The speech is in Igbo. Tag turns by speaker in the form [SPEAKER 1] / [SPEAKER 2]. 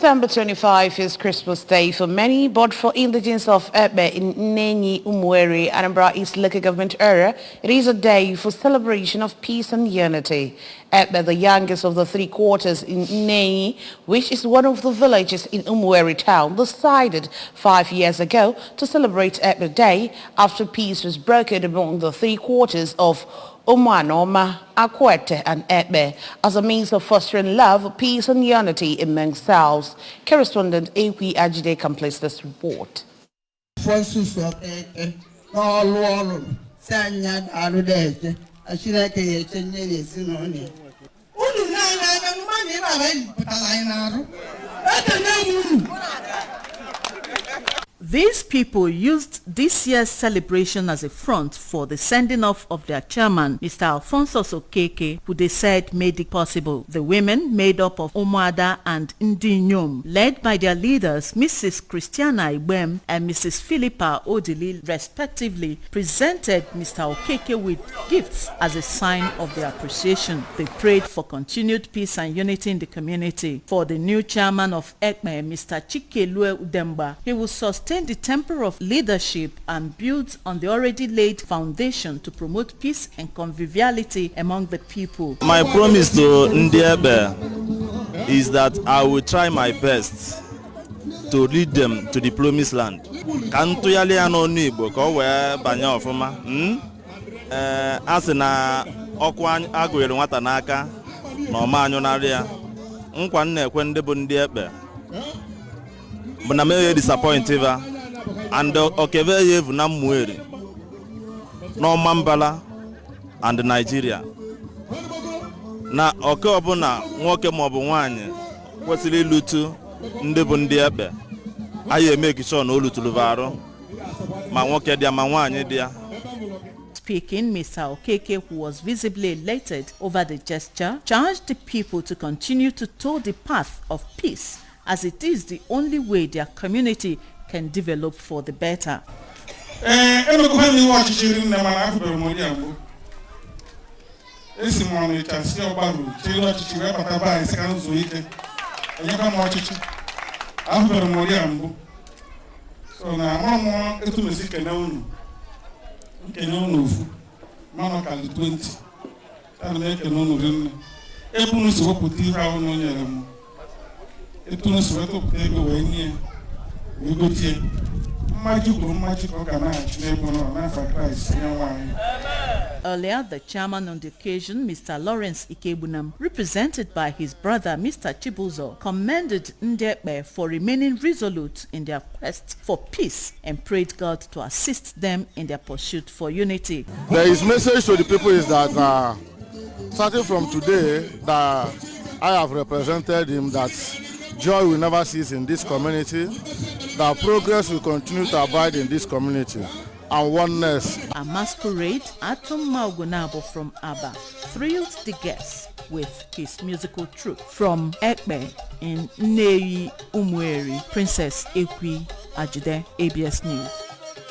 [SPEAKER 1] December 25 is Christmas Day for many, but for indigenes of Ekpe in Nneyi Umueri, Anambra East Local Government Area, it is a day for celebration of peace and unity. Ekpe, the youngest of the three quarters in Nneyi, which is one of the villages in Umueri town, decided 5 years ago to celebrate Ekpe Day after peace was brokered among the three quarters of Umuanoma, Akwete and Ekpe as a means of fostering love, peace and unity among selves. Correspondent Ekwi Ajide completes this report.
[SPEAKER 2] Alphonsus Okeke n'ọlụ ọ lụrụ si anyị daalụ deje na Chineke ya echenye n'ezinụlọ ya. Unu na-anya anya mmadụ ịba anyị pụtara anyị n'arụ ekene m unu.
[SPEAKER 3] These people used this year's celebration as a front for the sending off of their chairman, Mr. Alphonsus Okeke, who they said made it possible. The women, made up of Umuada and Ndinyom, led by their leaders, Mrs. Christiana Igbem and Mrs. Philippa Odili, respectively, presented Mr. Okeke with gifts as a sign of their appreciation. They prayed for continued peace and unity in the community. For the new chairman of Ekpe, Mr. Chikelue Udemba, he will sustain the temper of leadership and build on the already laid foundation to promote peace and conviviality among the people.
[SPEAKER 4] My promise to Ndị Ekpe is that I will try my best to lead them to the promised land. Ka m tụgharịa ya n'ọnụ Igbo ka ọ wee banye ọfụma. Ee, a sị na ọkụ agụnyere nwata n'aka na ọma anyụnarị ya. Nkwa m na-ekwe ndị bụ ndị Ekpe bụ na m eghe disappoint va and okeve ya evu na Mmueri n'Ọmambala and Nigeria na oke ọbụla nwoke maọbụ nwaanyị kwesịrị ịlụtu ndị bụ ndị Ekpe anyị emeki sure na o luturu arụ ma nwoke dị ya ma nwaanyị dị ya.
[SPEAKER 3] Speaking, Mr. Okeke, who was visibly elated over the gesture, charged the people to continue to toe the path of peace, as it is the only way their community can develop for the better.
[SPEAKER 5] Ee, emekwa m iwe ọchịchị rinne mana afụbere m onye mbụ esi m Ọnịcha si Ọgbaru chịrị ọchịchị wee bata be anyị sị ka m zuo ike enyekwa m ọchịchị ahụbere m onye mbụ so na amụrụ m etu m esi kene unu nkene unu ofu mmanụ ka dị 20. Ana m ekene unu rinne ebe unu si wepụta ihe ahụ unu nyere m etu unu si wepụta ego wee nye wee gotie mmaji kwuru mmaji ka ọ ga na-achị n'ebe nọ n'afọ Kraịst onye nwe anyị.
[SPEAKER 3] Earlier, the chairman on the occasion, Mr. Lawrence Ikebunam, represented by his brother, Mr. Chibuzo, commended Ndị Ekpe for remaining resolute in their quest for peace and prayed God to assist them in their pursuit for unity.
[SPEAKER 6] His message to the people is that starting from today, that I have represented him, that joy will never cease in this community, that progress will continue to abide in this community, and oneness.
[SPEAKER 3] A masquerade, Atom Maugunabo from Aba, thrilled the guests with his musical troupe. From Ekpe in Nneyi Umueri, Princess Ekwi Ajide, ABS News.